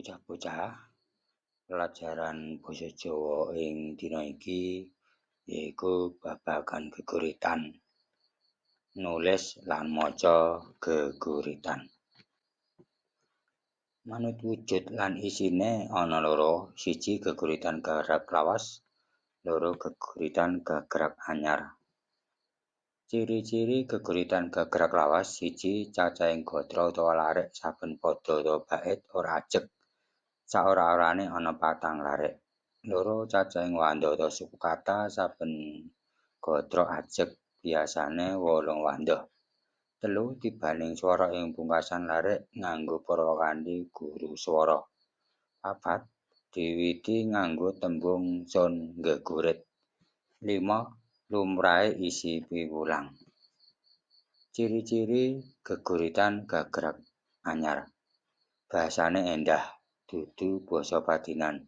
Bocah-bocah, pelajaran basa Jawa ing dina iki yaiku babagan geguritan, nulis lan maca geguritan. Manut wujud lan isine ana loro, siji geguritan gagrag lawas, loro geguritan gagrag anyar. Ciri-ciri geguritan gagrag lawas, siji cacahing gatra utawa larik saben pada utawa bait ora ajeg, saora-orane ana 4 larik. Loro cacahing wanda utawa suku kata saben gatra ajeg, biasane 8 wanda. Telu tibaning swara ing pungkasan larik nganggo purwakanthi guru swara. 4 diwiwiti nganggo tembung sun gegurit. 5 lumrahe isi piwulang. Ciri-ciri geguritan gagrag anyar. Bahasane endah, dudu basa padinan.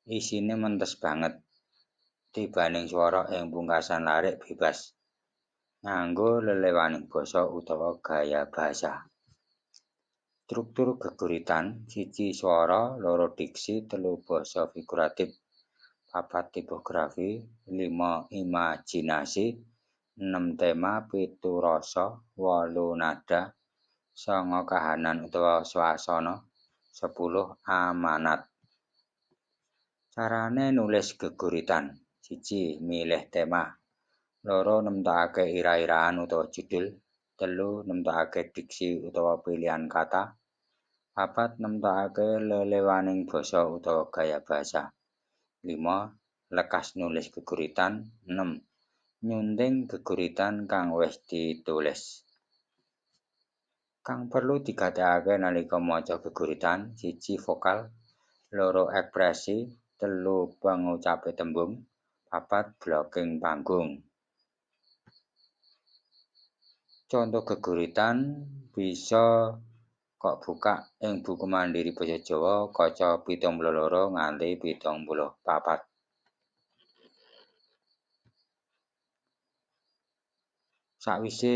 Isine mentes banget. Tibaning swara ing pungkasan larik bebas, nganggo lelewaning basa utawa gaya basa. Struktur geguritan, siji swara, loro diksi, telu basa figuratif, 4 tipografi, 5 imajinasi, 6 tema, 7 rasa, 8 nada, 9 kahanan utawa swasana, 10 amanat. Carane nulis geguritan, 1 milih tema, 2 nemtokake ira-iraan utawa judul, 3 nemtokake diksi utawa pilihan kata, 4 nemtokake lelewaning basa utawa gaya basa, 5 lekas nulis geguritan, 6 nyunting geguritan kang wis ditulis. Kang perlu digatekake nalika maca geguritan, 1 vokal, 2 ekspresi, 3 pengucape tembung, 4 blocking panggung. Conto geguritan bisa kok buka ing buku mandiri basa Jawa kaca 72 nganti 74. Sakwise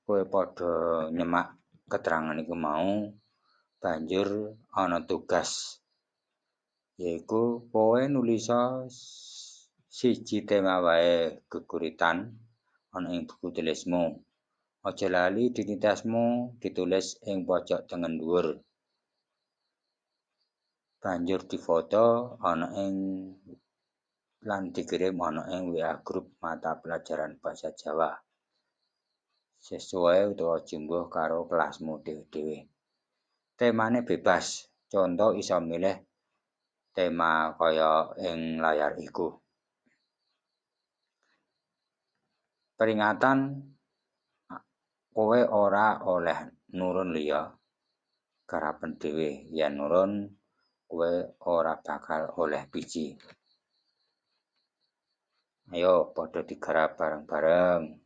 kowe padha nyemak keterangan iku mau, banjur ana tugas, yaiku kowe nulisa siji tema wae geguritan ana ing buku tulismu. Aja lali identitasmu ditulis ing pojok tengen dhuwur. Banjur difoto ana ing lan dikirim ana ing WA grup mata pelajaran basa Jawa. Sesuai utawa jumbuh karo kelasmu dhewe-dhewe. Temane bebas, conto iso milih tema kaya ing layar iku. Peringatan, kowe ora oleh nurun liya, garapen dhewe. Yen nurun, kowe ora bakal oleh biji. Ayo padha digarap bareng-bareng.